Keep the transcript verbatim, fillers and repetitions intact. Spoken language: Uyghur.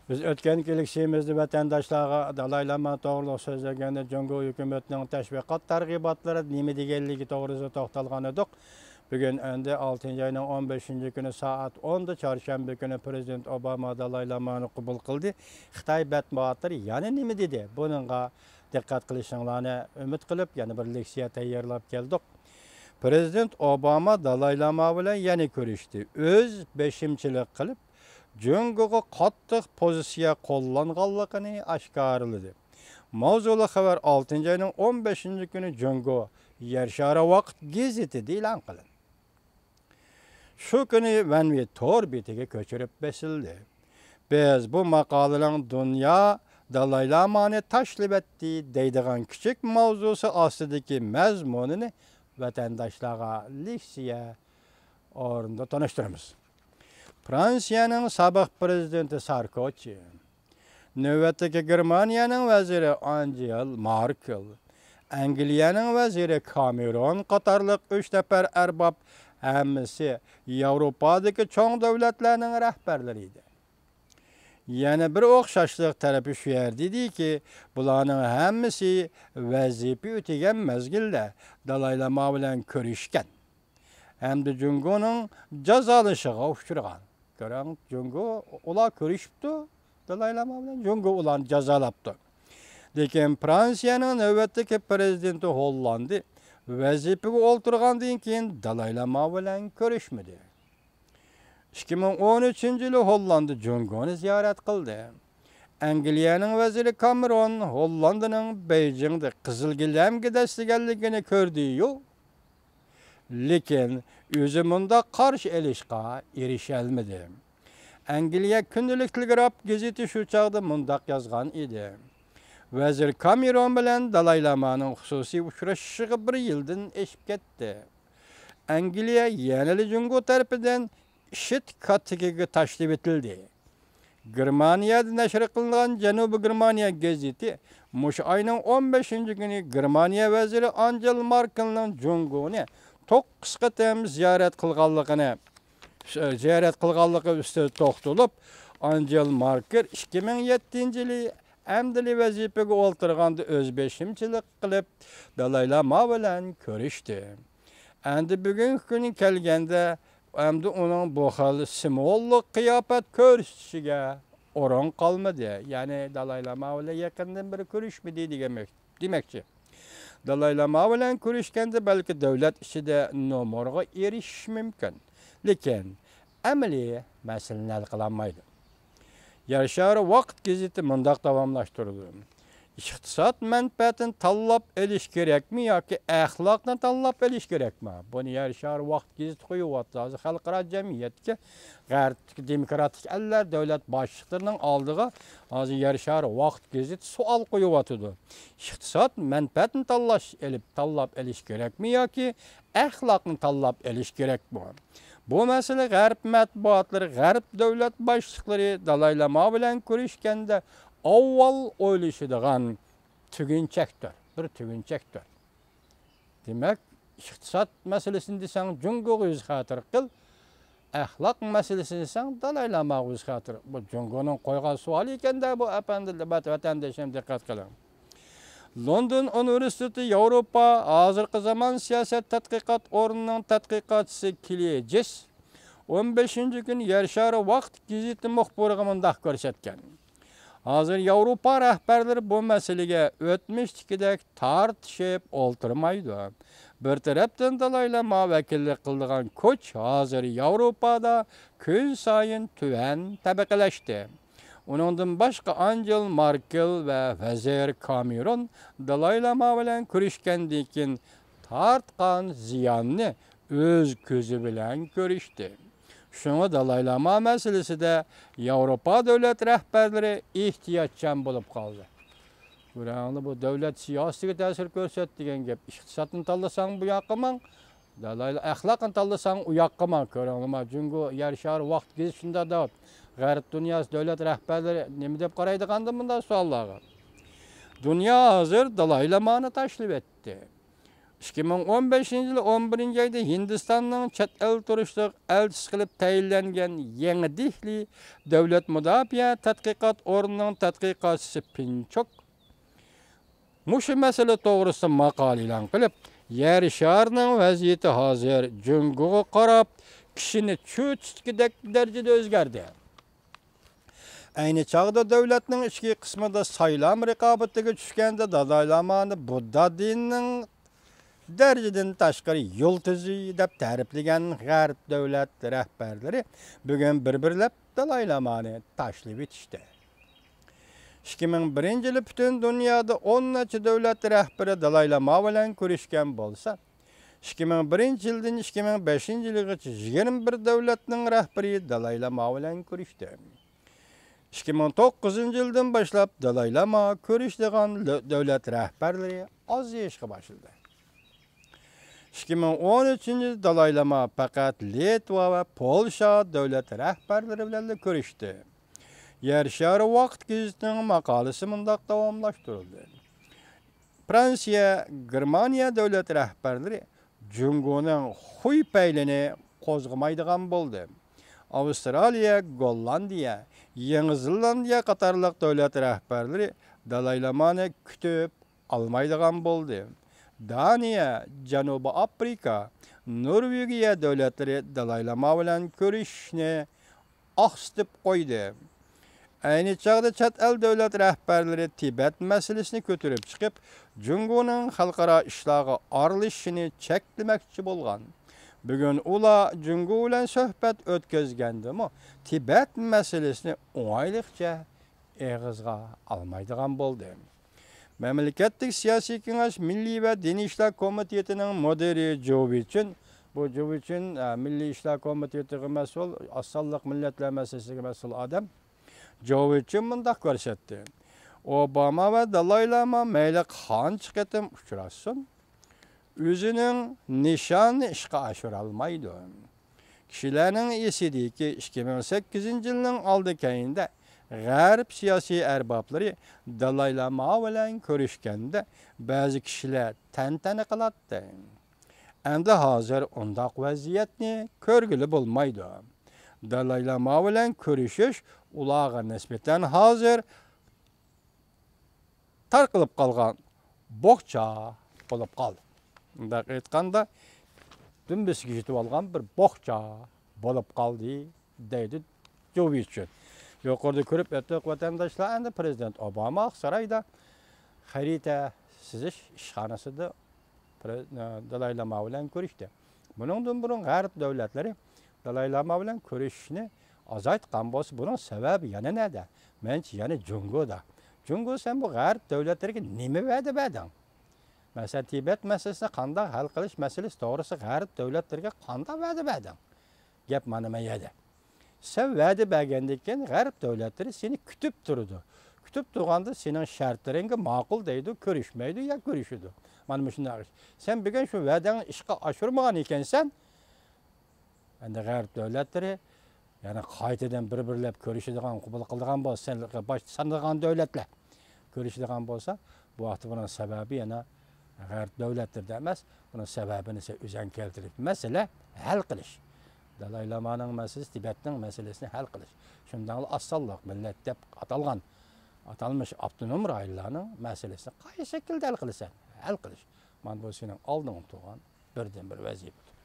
بىز ئۆتكەنكى لېكسىيىمىزدە ۋەتەنداشلارغا دالاي لاما توغرۇلۇق سۆزلىگەندە، جۇڭگو ھۆكۈمىتىنىڭ تەشۋىقات تەرغىباتلىرى نېمە دېگەنلىكى توغرىسىدا توختالغان ئىدۇق. بۈگۈن ئەمدى ئالتىنچى ئاينىڭ ئون بەشىنچى كۈنى سائەت ئوندا، چارشەنبە كۈنى پىرېزىدېنت ئوباما دالاي لامانى قوبۇل قىلدى. خىتاي مەتبۇئاتلىرى يەنە نېمە دېدى؟ بۇنىڭغا دىققەت قىلىشىڭلارنى ئۈمىد قىلىپ، يەنە بىر لېكسىيە تەييارلاپ كەلدۇق. پىرېزىدېنت ئوباما دالاي لاما بىلەن يەنە كۆرۈشتى. ئۆز بېشىمچىلىق قىلىپ، جۇڭگوغا قاتتىق پوزىتسىيە قوللانغانلىقىنى ئاشكارىلىدى. ماۋزۇلۇق خەۋەر ئالتىنچى ئاينىڭ ئون بەشىنچى كۈنى جۇڭگو يەر شارى ۋاقىت گېزىتىدە ئېلان قىلىندى. شۇ كۈنى ۋەنۋى تور بېتىگە كۆچۈرۈپ بېسىلدى. بىز بۇ ماقالىنىڭ «دۇنيا دالاي لامانى تاشلىۋەتتى» دەيدىغان كىچىك ماۋزۇسى ئاستىدىكى مەزمۇنىنى ۋەتەنداشلارغا لېكسىيە ئورنىدا تونۇشتۇرىمىز. فرانسىيەنىڭ سابىق پىرېزىدېنتى ساركوچى، نۆۋەتتىكى گېرمانىيەنىڭ ۋەزىرى ئانجېلا ماركېل، ئەنگلىيەنىڭ ۋەزىرى كامېرون قاتارلىق ئۈچ نەپەر ئەرباب، ھەممىسى ياۋروپادىكى چوڭ دۆلەتلەرنىڭ رەھبەرلىرى ئىدى. يەنە بىر ئوخشاشلىق تەرىپى شۇ يەردە ئىدىكى، بۇلارنىڭ ھەممىسى ۋەزىپە ئۆتىگەن مەزگىلدە دالاي لاما بىلەن كۆرۈشكەن ھەمدە جۇڭگونىڭ جازالىشىغا ئۇچرىغان. كۆرۈڭ، جۇڭگو، ئۇلار كۆرۈشۈپتۇ، دالاي لاما بىلەن جۇڭگو ئۇلارنى جازالاپتۇ. لېكىن فرانسىيەنىڭ نۆۋەتتىكى پىرېزىدېنتى ھوللاندى ۋەزىپىگە ئولتۇرغاندىن كېيىن دالاي لاما بىلەن كۆرۈشمىدى. ئىككى مىڭ ئون ئۈچىنچى يىلى ھوللاندى جۇڭگونى زىيارەت قىلدى. ئەنگلىيەنىڭ ۋەزىرى كامېرون ھوللاندىنىڭ بېيجىڭدا قىزىل گىلەمگە دەسسىگەنلىكىنى كۆردىيۇ. لېكىن ئۆزى مۇنداق قارشى ئېلىشقا ئېرىشەلمىدى. ئەنگلىيە كۈندىلىك تېلېگراف گېزىتى شۇ چاغدا مۇنداق يازغان ئىدى: «ۋەزىر كامېرون بىلەن دالاي لامانىڭ خۇسۇسىي ئۇچرىشىشىغا بىر يىلدىن ئېشىپ كەتتى. ئەنگلىيە يەنىلا جۇڭگو تەرىپىدىن ئىشىت كاتتىكىگە تاشلىۋېتىلدى.» گېرمانىيەدە نەشر قىلىنغان جەنۇبىي گېرمانىيە گېزىتى مۇشۇ ئاينىڭ ئون بەشىنچى كۈنى گېرمانىيە ۋەزىرى ئانجېلا ماركېلنىڭ جۇڭگونى توققۇز قېتىم زىيارەت قىلغانلىقىنى، زىيارەت قىلغانلىقى ئۈستىدە توختىلىپ، ئانجېلا ماركېل ئىككى مىڭ يەتتىنچى يىلى ئەمدىلى ۋەزىپىگە ئولتۇرغاندا ئۆز بېشىمچىلىق قىلىپ، دالاي لاما بىلەن كۆرۈشتى. ئەمدى بۈگۈنكى كۈنى كەلگەندە، ئەمدى ئۇنىڭ بۇ خىل سىمۋوللۇق قىياپەت كۆرسىتىشىگە ئورۇن قالمىدى. يەنى دالاي لاما بىلەن يېقىندىن بېرى كۆرۈشمىدى دېگەنمەك-، دېمەكچى. دالاي لاما بىلەن كۆرۈشكەندە بەلكى دۆلەت ئىچىدە نومۇرغا ئېرىشىش مۇمكىن. لېكىن ئەمەلىي مەسىلىنى ھەل قىلالمايدۇ. يەر شارى ۋاقىت گېزىتى مۇنداق داۋاملاشتۇرىدۇ: «ئىقتىساد مەنپەئەتىنى تاللاپ ئېلىش كېرەكمۇ ياكى ئەخلاقنى تاللاپ ئېلىش كېرەكمۇ؟» بۇنى يەر شارى ۋاقىت گېزىتى قويۇۋاتىدۇ. ھازىر خەلقئارا جەمئىيەتكە، غەربتىكى دېموكراتىك ئەللەر دۆلەت باشلىقلىرىنىڭ ئالدىغا ھازىر يەر شارى ۋاقىت گېزىتى سوئال قويۇۋاتىدۇ. ئىقتىساد مەنپەئەتىنى تاللاش ئېلىپ، تاللاپ ئېلىش كېرەكمۇ ياكى ئەخلاقنى تاللاپ ئېلىش كېرەكمۇ؟ بۇ مەسىلە غەرب مەتبۇئاتلىرى، غەرب دۆلەت باشلىقلىرى دالاي لاما بىلەن كۆرۈشكەندە ئاۋۋال ئويلىشىدىغان تۈگۈنچەكتۇر، بىر تۈگۈنچەكتۇر. دېمەك، ئىقتىساد مەسىلىسىنى دېسەڭ، جۇڭگوغا يۈز خاتىرە قىل، ئەخلاق مەسىلىسىنى دېسەڭ، دالاي لاماغا يۈز خاتىرە. بۇ جۇڭگونىڭ قويغان سوئالى ئىكەن-دە بۇ، ئەپەندىلەر، ۋەتەنداشلىرىم، دىققەت قىلىڭ. لوندون ئۇنىۋېرسىتېتى ياۋروپا ھازىرقى زامان سىياسەت تەتقىقات ئورنىنىڭ تەتقىقاتچىسى كىلى جېس ئون بەشىنچى كۈنى يەر شارى ۋاقىت گېزىتى مۇخبىرىغا مۇنداق كۆرسەتكەن: «ھازىر ياۋروپا رەھبەرلىرى بۇ مەسىلىگە ئۆتمۈشتىكىدەك تارتىشىپ ئولتۇرمايدۇ. بىر تەرەپتىن دالاي لاما ۋەكىللىك قىلىدىغان كۈچ ھازىر ياۋروپادا كۈنسايىن تۆۋەن تەبىقىلەشتى. ئۇنىڭدىن باشقا ئانجېلا ماركېل ۋە ۋەزىر كامېرون دالاي لاما بىلەن كۆرۈشكەندىن كېيىن تارتقان زىياننى ئۆز كۆزى بىلەن كۆرۈشتى. شۇڭا دالاي لاما مەسىلىسىدە ياۋروپا دۆلەت رەھبەرلىرى ئېھتىياتچان بولۇپ قالدى.» كۆرۈڭلار، بۇ دۆلەت سىياسىتىگە تەسىر كۆرسەتتى دېگەن گەپ. ئىقتىسادنى تاللىساڭ بۇ ياققا ماڭ، دالاي ئەخلاقنى تاللىساڭ ئۇ ياققا ماڭ. كۆرۈڭلارما، جۇڭگو يەر شارى ۋاقىت گېزىتى شۇنداق دەۋاتىدۇ. غەرب دۇنياسى دۆلەت رەھبەرلىرى نېمە دەپ قارايدىغاندۇ مۇنداق سوئاللارغا؟ دۇنيا ھازىر دالاي لامانى تاشلىۋەتتى. ئىككى مىڭ ئون بەشىنچى يىل ئون بىرىنچى ئايدا ھىندىستاننىڭ چەت ئەل تۇرۇشلۇق ئەلچىسى قىلىپ تەيىنلەنگەن يېڭى دېھلى دۆلەت مۇداپىئە تەتقىقات ئورنىنىڭ تەتقىقاتچىسى پىنچوك مۇشۇ مەسىلە توغرىسىدا ماقالە ئېلان قىلىپ، يەر شارىنىڭ ۋەزىيىتى ھازىر جۇڭگوغا قاراپ كىشىنى چۆچۈتكۈدەك دەرىجىدە ئۆزگەردى. ئەينى چاغدا دۆلەتنىڭ ئىچكى قىسمىدا سايلام رىقابىتىگە چۈشكەندە دالاي لامانى بۇددا دىنىنىڭ دەرىجىدىن تاشقىرى يۇلتۇزى دەپ تەرىپلىگەن غەرب دۆلەت رەھبەرلىرى بۈگۈن بىر-بىرلەپ دالاي لامانى تاشلىۋېتىشتى. ئىككى مىڭ بىرىنچى يىلى پۈتۈن دۇنيادا ئون نەچچە دۆلەت رەھبىرى دالاي لاما بىلەن كۆرۈشكەن بولسا، ئىككى مىڭ بىرىنچى يىلدىن ئىككى مىڭ بەشىنچى يىلغىچە يىگىرمە بىر دۆلەتنىڭ رەھبىرى دالاي لاما بىلەن كۆرۈشتى. ئىككى مىڭ توققۇزىنچى يىلدىن باشلاپ دالاي لاما كۆرۈشىدىغان لۆ-، دۆلەت رەھبەرلىرى ئازىيىشقا باشلىدى. ئىككى مىڭ ئون ئۈچىنچى يىلى دالاي لاما پەقەت لىتۋا ۋە پولشا دۆلەت رەھبەرلىرى بىلەنلا كۆرۈشتى. يەر شارى ۋاقىت گېزىتىنىڭ ماقالىسى مۇنداق داۋاملاشتۇرۇلدى. فرانسىيە، گېرمانىيە دۆلەت رەھبەرلىرى جۇڭگونىڭ خۇي پەيلىنى قوزغىمايدىغان بولدى. ئاۋسترالىيە، گوللاندىيە، يېڭى زېلاندىيە قاتارلىق دۆلەت رەھبەرلىرى دالاي لامانى كۈتۈپ ئالمايدىغان بولدى. دانىيە، جەنۇبىي ئافرىقا، نورۋېگىيە دۆلەتلىرى دالاي لاما بىلەن كۆرۈشۈشنى ئاقسىتىپ قويدى. ئەينى چاغدا چەت ئەل دۆلەت رەھبەرلىرى تىبەت مەسىلىسىنى كۆتۈرۈپ چىقىپ، جۇڭگونىڭ خەلقئارا ئىشلارغا ئارىلىشىشىنى چەكلىمەكچى بولغان. بۈگۈن ئۇلار جۇڭگو بىلەن سۆھبەت ئۆتكۈزگەندىمۇ تىبەت مەسىلىسىنى ئوڭايلىقچە ئېغىزغا ئالمايدىغان بولدى. مەملىكەتلىك سىياسىي كېڭەش مىللىي ۋە دىنىي ئىشلار كومىتېتىنىڭ مۇدىرى جوۋىچۈن، بۇ جوۋىچۈن، ئە، مىللىي ئىشلار كومىتېتىغا مەسئۇل، ئاز سانلىق مىللەتلەر مەسىلىسىگە مەسئۇل ئادەم. جوۋىچۈن مۇنداق كۆرسەتتى: ئوباما ۋە دالاي لاما مەيلى قانچە قېتىم ئۇچراشسۇن، ئۆزىنىڭ نىشانىنى ئىشقا ئاشۇرالمايدۇ. كىشىلەرنىڭ ئېسىدىكى ئىككى مىڭ سەككىزىنچى يىلنىڭ ئالدى كەينىدە غەرب سىياسىي ئەربابلىرى دالاي لاما بىلەن كۆرۈشكەندە بەزى كىشىلەر تەنتەنە قىلاتتى. ئەمدى ھازىر ئۇنداق ۋەزىيەتنى كۆرگىلى بولمايدۇ. دالاي لاما بىلەن كۆرۈشۈش ئۇلارغا نىسبەتەن ھازىر تارقىلىپ قالغان بوخچا بولۇپ قالدى. مۇنداق ئېيتقاندا، دۈمبىسىگە يېتىۋالغان بىر بوخچا بولۇپ قالدى، دەيدۇ جوۋىچۈن. يۇقىرىدا كۆرۈپ ئۆتتۇق، ۋەتەنداشلار، ئەمدى پىرېزىدېنت ئوباما ئاقسارايدا خەرىتە سىزىش ئىشخانىسىدا پىرې-، دالاي لاما بىلەن كۆرۈشتى. بۇنىڭدىن بۇرۇن غەرب دۆلەتلىرى دالاي لاما بىلەن كۆرۈشۈشنى ئازايتقان بولسا، بۇنىڭ سەۋەبى يەنە نەدە؟ مەنچە يەنە جۇڭگودا. جۇڭگو، سەن بۇ غەرب دۆلەتلىرىگە نېمە ۋەدە بەردىڭ؟ مەسىلەن، تىبەت مەسىلىسىنى قانداق ھەل قىلىش مەسىلىسى توغرىسىدا غەرب دۆلەتلىرىگە قانداق ۋەدە بەردىڭ؟ گەپ مانا مەن يەردە. سەن ۋەدە بەرگەندىن كېيىن غەرب دۆلەتلىرى سېنى كۈتۈپ تۇرىدۇ. كۈتۈپ تۇرغاندا سېنىڭ شەرتلىرىڭگە ماقۇل دەيدۇ، كۆرۈشمەيدۇ يا كۆرۈشىدۇ. مانا مۇشۇنداق ئىش. سەن بۈگۈن شۇ ۋەدەڭنى ئىشقا ئاشۇرمىغان ئىكەنسەن، ئەمدى غەرب دۆلەتلىرى يەنە قايتىدىن بىر-بىرلەپ كۆرۈشىدىغان، قوبۇل قىلىدىغان بولسا، سەن باشتا سانىغان دۆلەتلەر كۆرۈشىدىغان بولسا، بۇ ۋاقىتتا بۇنىڭ سەۋەبى يەنە غەرب دۆلەتلىرىدە ئەمەس، بۇنىڭ سەۋەبىنى سەن ئۆزەڭ كەلتۈرۈپ، مەسىلە ھەل قىلىش. دالاي لامانىڭ مەسىلىسى، تىبەتنىڭ مەسىلىسىنى ھەل قىلىش. شۇنداقلا ئاز سانلىق مىللەت دەپ ئاتالغان ئاتالمىش ئاپتونوم رايونلارنىڭ مەسىلىسىنى قايسى شەكىلدە ھەل قىلىسەن؟ ھەل قىلىش. مانا بۇ سېنىڭ ئالدىڭدا تۇرغان بىردىنبىر ۋەزىپىدۇر.